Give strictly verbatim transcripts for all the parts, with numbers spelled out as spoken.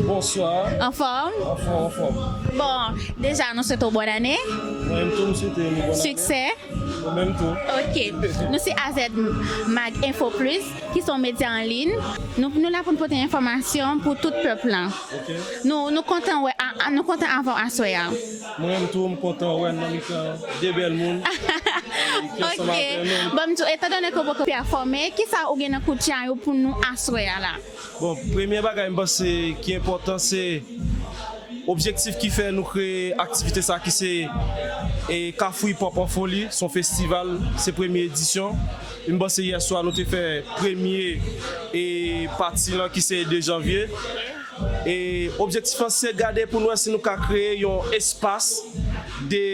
Bonswa. Anfòm? Anfòm, anfòm. Bon, deja, nou swete w bòn ane. Mwen menm tou, m swete nou bòn ane. Siksè. Mwen menm tou. Ok. Nou se A Z Mag Info Plus, ki se yon medya an liy. Nou, nou la pou n pote enfòmasyon pou tout pèp lan. Ok. Nou, nou kontan wè, a, a, nou kontan avè w aswè a. Mwen menm tou, m kontan wè n nan mitan de bèl moun. Ki ansanm avè nou. Ok. Bon, m di w, etandone ke w poko pèfòme, kisa ou gen nan koutchay ou pou nou aswè a la? Bon, premye bagay m panse ki enpòtan se objektif ki fè nou kreye aktivite sa ki se, e, Kafou Hip Hop an Foli, se yon festival, se premye edisyon. M panse yè swa nou te fè premye, e, pati lan ki se de janvye. E objektif lan se gade pou n wè si nou ka kreye yon espas de,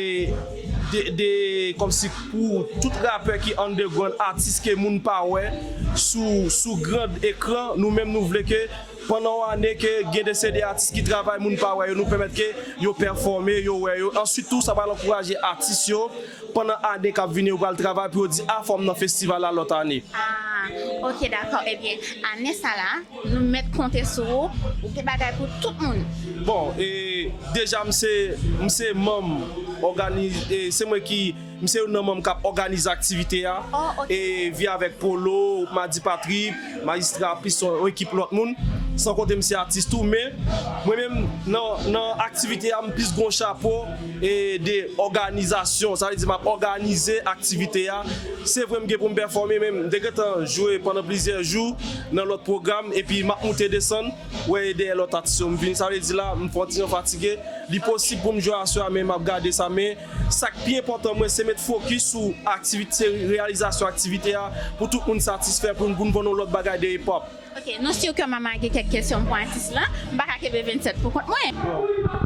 de, de, kòmsi pou tout rapè ki underground, atis ke moun pa wè sou, sou gran ekran, nou menm nou vle ke pandan yon ane ke gen de se de atis ki travay, moun pa wè yo, nou pèmèt ke yo pèfòme, yo wè yo. Answit tou, sa pral ankouraje atis yo pandan ane k ap vini, yo pral travay pou yo di, a, fò m nan festival la lòt ane. Ah, ok, dakò. Ebyen, ane sa la, nou mèt konte sou ou, ou gen bagay pou tout moun. Bon, e, deja, m se, m se manm òganiz-, e, se mwen ki, m se youn nan manm k ap òganize aktivite a. Oh, ok. E, Vi avèk Polo, Madi Patrip, Majistra, plis yon ekip lòt moun. San konte m se atis tou, men mwen menm, nan, nan aktivite a, m plis gen yon chapo, e, de òganizasyon. Sa vle di m ap òganize aktivite a. Se vre m gen pou m pèfòme, men m te gentan jwe pandan plizyè jou nan lòt pwogram, epi m ap moute desann, wè, e dèyè lòt atis yo m vini. Sa vle di la, m fè yon ti jan fatige. Li posib pou m jwe aswè a, men m ap gade sa. Men sa k pi enpòtan mwen, se met fokis sou aktivite, se reyalizasyon aktivite a, pou tout moun satisfè, pou n, pou n vann yon lòt bagay de hip hop. Ok, nou si ke Mama gen kèk kesyon pou atis lan. M pa ka kenbe vennsèt pou kont mwen.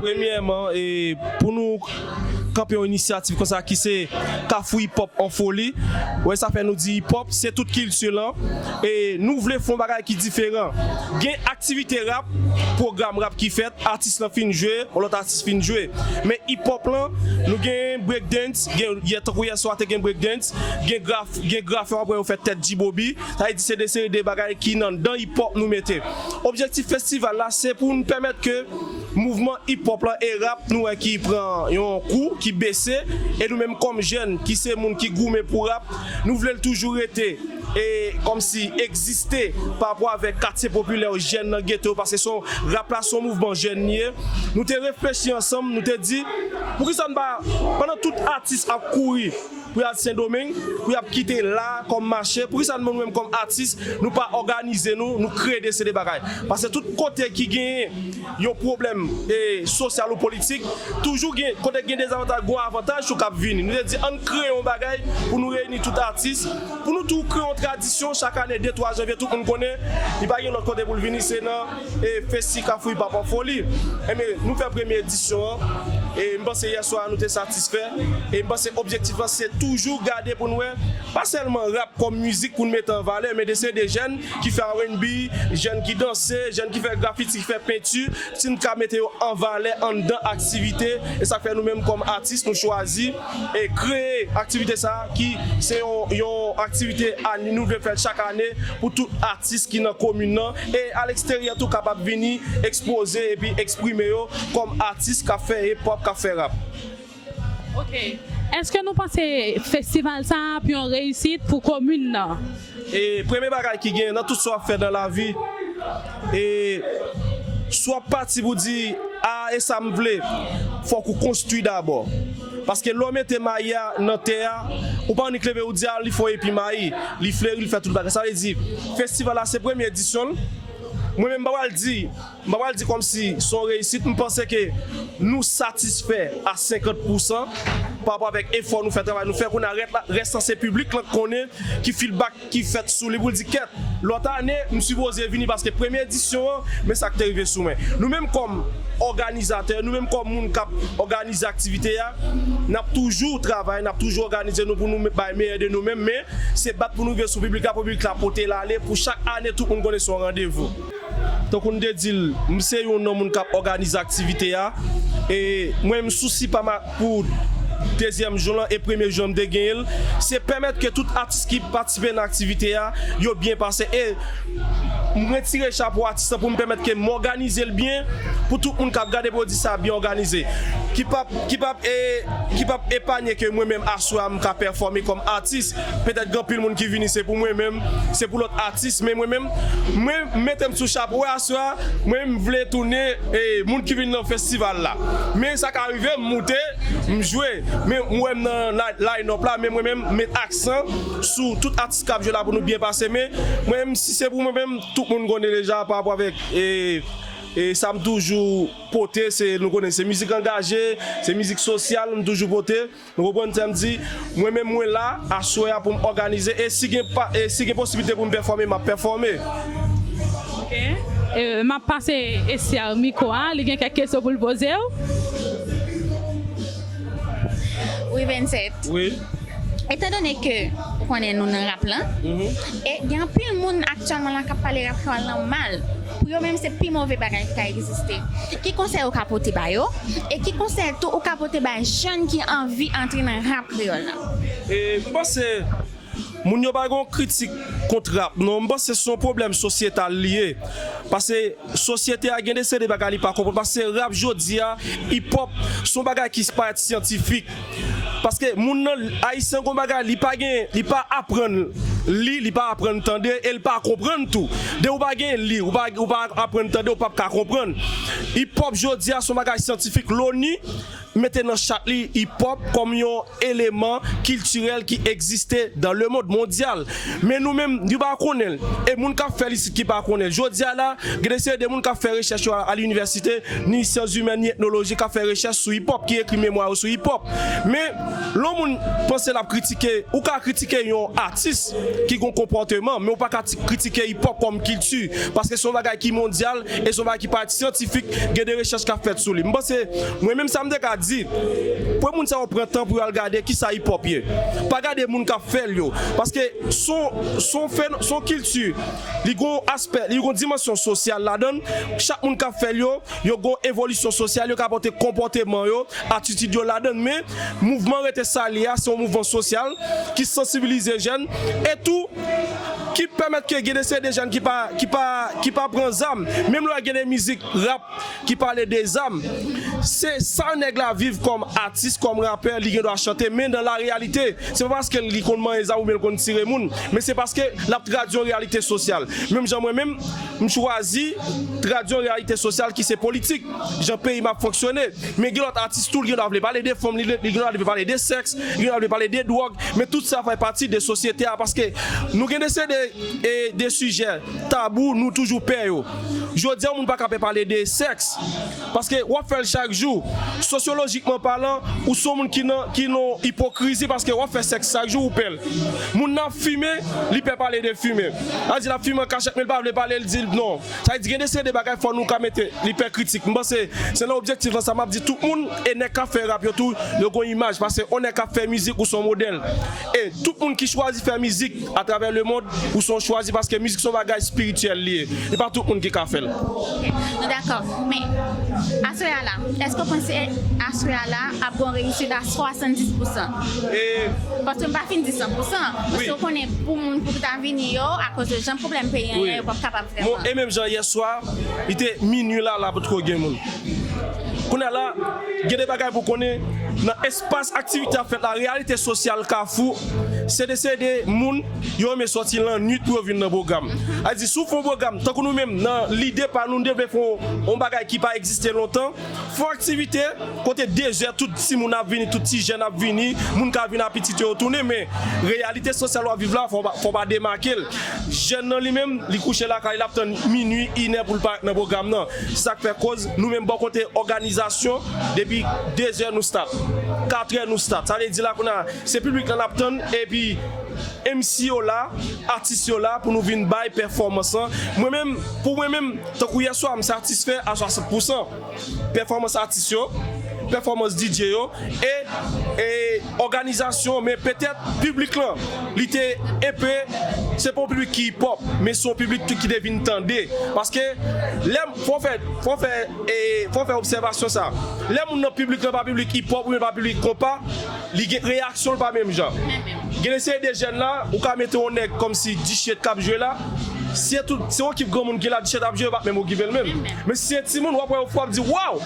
Premyèman, e, pou nou kanpe yon inisyativ konsa ki se Kafou Hip Hop an Foli, wè, sa fè nou di hip hop, se tout kilti lan. E nou vle fè yon bagay ki diferan. Gen aktivite rap, pwogram rap ki fèt, atis lan fin jwe, yon lòt atis fin jwe. Men hip hop lan, nou gen break dance, gen, yè, tankou yè swa te gen break dance, gen graf, gen grafè, w ap wè yo fè tèt G-Bobby. Sa vle di se de seri de bagay ki nan, nan hip hop nou mete. Objektif festival la, se pou n pèmèt ke mouvman hip hop lan e rap, nou wè ki pran yon kou, ki bese, e nou menm kòm jèn, ki se moun ki goumen pou rap, nou vle l toujou rete e kòmsi egziste pa rapò avèk katye popilè yo, jèn nan geto yo, paske se yon, rap la se yon mouvman jèn li ye. Nou te reflechi ansanm, nou te di, poukisa n pa, pandan tout atis ap kouri pou y al Sendomeng, pou y ap kite la kòm mache, poukisa nou menm kòm atis, nou pa òganize nou, nou kreye de se de bagay? Paske tout kote ki gen yon pwoblèm, e, sosyal ou politik, toujou gen, kote gen dezavantaj, gen avantaj tou k ap vini. Nou te di, ann kreye yon bagay pou nou reyini tout atis, pou nou tou kreye yon tradisyon, chak ane de twa janvye, tout moun konnen, li pa gen lòt kote pou l vini, se nan, e, Festi Kafou Hip Hop an Foli. Enben, nou fè premye edisyon an, e m panse yè swa nou te satisfè, e m panse objektif lan se toujou gade pou n wè, pa sèlman rap kòm mizik pou n mete an valè, men de se de jèn ki fè R and B, jèn ki danse, jèn ki fè grafiti, ki fè penti, si n ka mete yo an valè anndan aktivite, e sa k fè nou menm kòm atis, nou chwazi e kreye aktivite sa a ki se yon, yon aktivite ane, nou vle fè l chak ane pou tout atis ki nan komin nan e aleksteryè tou kapab vini ekspoze epi eksprime yo kòm atis k ap fè hip hop, k ap fè rap. Ok. Èske nou panse festival sa a ap yon reyisit pou komin nan? E premye bagay ki gen nan tout sa w ap fè nan lavi, e si w ap pati pou di, a, e sa m vle, fòk ou konstwi dabò. Paske lè w mete mayi a nan tè a, ou pa annik leve ou di, a, li fè yon epi mayi, li fleri, li fè tout bagay. Sa vle di, festival la se premye edisyon l. Mwen menm, m pa pral di, m pa pral di kòmsi se yon reyisit. M panse ke nou satisfè a senkant pousan pa rapò avèk efò nou fè, travay nou fè. Kounye a, rès la, rès lan se piblik lan k konnen ki feedback ki fèt sou li pou l di, kèt, lòt ane, m sipoze vini paske premye edisyon an, men sa k te rive sou mwen. Nou menm kòm òganizatè, nou menm kòm moun k ap òganize aktivite a, n ap toujou travay, n ap toujou òganize nou pou nou me-, bay meyè de nou menm, men se bat pou nou rive sou piblik la, pou piblik la pote l ale, pou chak ane tout moun konnen se yon randevou. Tankou n te di l, m se youn nan moun k ap òganize aktivite a. E mwen, m sousi pa m a, pou Dezyèm jou lan e premye jou an m te genyen l, se pèmèt ke tout atis ki patisipe nan aktivite a, yo byen pase. E m retire chapo atis lan pou m pèmèt ke m òganize l byen, pou tout moun k ap gade pwodui sa a byen òganize. Ki p ap, ki p ap, e, ki p ap epanye ke mwen menm aswè a m ka pèfòme kòm atis. Petèt gen anpil moun ki vini se pou mwen menm, se pou lòt atis, men mwen menm, mwen mete m sou chapo a aswè a, mwen menm m vle tounen, e, moun ki vin nan festival la. Men sa ka rive, m moute, m jwe, men m wè m nan la- line-up la, men mwen menm m met aksan sou tout atis k ap jwe la pou nou byen pase, men mwen menm, si se pou mwen menm, tout moun konnen deja pa rapò avèk, e, e sa m toujou pote, se, nou konnen, se mizik angaje, se mizik sosyal, m toujou pote. Nou konprann sa m di? Mwen menm, mwen la, aswè a pou m òganize, e si gen pa, e si gen posiblite pou m pèfòme, m ap pèfòme. Ok. E, m ap pase Esther mikwo a, li gen kèk kesyon pou l poze w. Wi, Vincent. Wi. Etandone ke ou konnen nou nan rap lan, e gen anpil moun aktyèlman la k ap pale rap kreyòl lan mal. Pou yo menm, se pi move bagay ki ka egziste. Ki konsèy ou ka pote ba yo? E ki konsèy tou ou ka pote bay jèn ki anvi antre nan rap kreyòl lan? E m panse moun yo pa gen yon kritik kont rap, non. M panse se yon pwoblèm sosyetal li ye. Paske sosyete a gen de seri de bagay li pa konprann. Paske rap jodi a, hip hop, se yon bagay ki parèt syantifik. Paske moun nan, Ayisyen gon bagay, li pa gen, li pa aprann li, li pa aprann tande, e li pa konprann tou. Depi ou pa gen li, ou pa, ou pa aprann tande, ou p ap ka konprann. Hip hop jodi a se yon bagay syantifik. Loni mete nan chat li hip hop kòm yon eleman kiltirèl ki egziste dans le monde mondial. Men nou menm, nou pa konnen l. E moun k ap fè l isit ki pa konnen l. Jodi a la, gen de seri de moun k ap fè rechèch yo a, a linivèsite, ni syans imèn, ni etnoloji, k ap fè rechèch sou hip hop, ki ekri memwa yo sou hip hop. Men, lè yon moun panse l ap kritike, ou ka kritike yon atis ki gon konpòteman, men ou pa ka ti- kritike hip hop kòm kilti, paske se yon bagay ki mondyal e se yon bagay ki parèt syantifik, gen de rechèch k ap fèt sou li. M panse, mwen menm sa m te ka di, pou moun sa yo pran tan pou yo al gade kisa hip hop ye. Pa gade moun k ap fè l yo, paske se yon, se yon feno- se yon kilti, li gon aspè, li gon dimansyon sosyal ladan l. Chak moun k ap fè l yo, yo gon evolisyon sosyal, yo ka pote konpòteman yo, atitid yo ladan l. Men mouvman Rete Sa L Ye a, se yon mouvman sosyal ki sansibilize jèn e tou ki pèmèt ke gen de seri de jèn ki pa, ki pa, ki pa pran zam. Menm lè w gen de mizik rap ki pale de zam, se sa nèg la viv kòm atis, kòm rapè, li gen dwa chante, men nan la reyalite, se pa paske li konn manyen zam oubyen l konn tire moun, men se paske l ap tradui yon reyalite sosyal. Menm jan mwen menm, m chwazi tradui yon reyalite sosyal ki se politik, jan peyi m ap fonksyone. Men gen lòt atis tou, li gen dwa vle pale de fanm, li, li gen dwa vle pale de sèks, li gen dwa vle pale de dwòg, men tout sa fè pati de sosyete a, paske nou gen de seri de, e, de sijè tabou, nou toujou pè yo. Jodi a, yon moun pa ka pè pale de sèks, paske w ap fè l chak jou. Sosyolojikman palan, ou se yon moun ki nan, ki nan ipokrizi, paske w ap fè sèks chak jou, ou pè l. Moun nan ap fimen, li pè pale de fimen. Sa vle di l ap fimen an kachèt, men l pa vle pale, l di l non. Sa vle di gen de seri de bagay fò nou ka mete li pè kritik. M panse se nan objektif lan sa m ap di tout moun, e nèg k ap fè rap yo tou, yo gon imaj, paske yon nèg k ap fè mizik ou se yon modèl. E tout moun ki chwazi fè mizik atravè lemonn, ou se yon chwazi, paske mizik se yon bagay espirityèl li ye. E pa tout moun ki ka fè l. Nou dakò. Men, aswè a la, èske w panse aswè a la ap gon reyisit a swasanndis pousan? E Paske m pa fin di san pousan. Paske w konnen pou moun pou ta vini yo, akoz de jan pwoblèm peyi an ye, yo p ap kapab fè Bon, e menm jan yè swa, li te minui la, la potko gen moun. Kounye a la, gen de bagay pou konnen, nan espas aktivite ap fèt la, reyalite sosyal Kafou, se de, se de moun, yo renmen sòti lannwit pou yo vin nan pwogram. A di, si w fè yon pwogram, tankou nou menm, nan lide pa nou, nou te vle fè yon, yon bagay ki pa egziste lontan, fè yon aktivite, kote dezè, tout timoun ap vini, tout ti jèn ap vini, moun ka vin ak pitit yo, yo tounen, men reyalite sosyal w ap viv la, fò w pa, fò w pa demake l. Jèn nan li menm, li kouche lakay, l ap tann minui, inè pou l parèt nan pwogram nan. Se sa k fè koz, nou menm bò kote òganizasyon, depi dezè nou start, katrè nou start. Sa vle di la kounye a, se piblik lan n ap tann, epi M C yo la, atis yo la pou nou vin bay pèfòmans lan. Mwen menm, pou mwen menm, tankou yè swa, m satisfè a swasant pousan. Pèfòmans atis yo, pèfòmans D J yo, e, e òganizasyon, men petèt piblik lan, li te enpe se pa yon piblik ki hip hop, men se yon piblik tou ki te vin tande. Paske lè fò fè fò fè e fò fè obsèvasyon sa. Lè moun nan piblik lan pa piblik hip hop oubyen pa piblik konpa, li gen reyaksyon l pa menm jan. Gen de seri de jèn la, ou ka mete yon nèg kòmsi Dichet k ap jwe la, si se tout se yon ekip granmoun ki la Dichet ap jwe, yo p ap menm okipe l menm. Men si se timoun, w ap wè yo fou, ap di waw.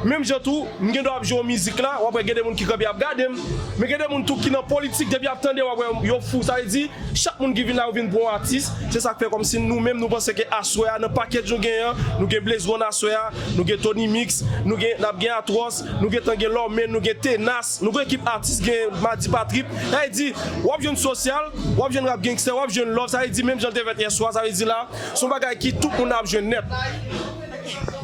Menm jan tou, m gen dwa ap jwe yon mizik la, w ap wè gen de moun ki kanpe ap gade m. Men gen de moun tou ki nan politik, depi y ap tande, w ap wè yo fou. Sa vle di, chak moun ki vin la, yo vin pou yon atis. Se sa k fè kòmsi nou menm, nou panse ke aswè a, nan pakèt nou genyen an, nou gen Blaze One aswè a, nou gen Tony Mix, nou gen, n ap gen Atwòs, nou gentan gen Lòmen, nou gen Tenas, nou gen ekip atis, gen Madi Patrip. Sa vle di, w ap jwenn sosyal, w ap jwenn rap gangster, w ap jwenn love. Sa vle di, menm jan l te fèt yèswa, sa vle di la, se yon bagay ki tout moun ap jwenn nèt.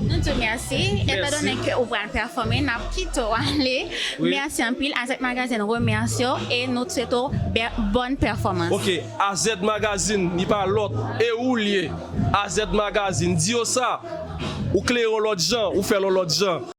Nou di w mèsi. Etandone ke ou pral pèfòme, n ap kite w ale. Mèsi anpil. Azèt Magazine remèsye w e nou t swete w bè- bòn pèfòmans. Ok, Azèt Magazine, li pa lòt, e ou l ye. Azèt Magazine, di yo sa. Ou klere yon lòt jan, ou fè l yon lòt jan.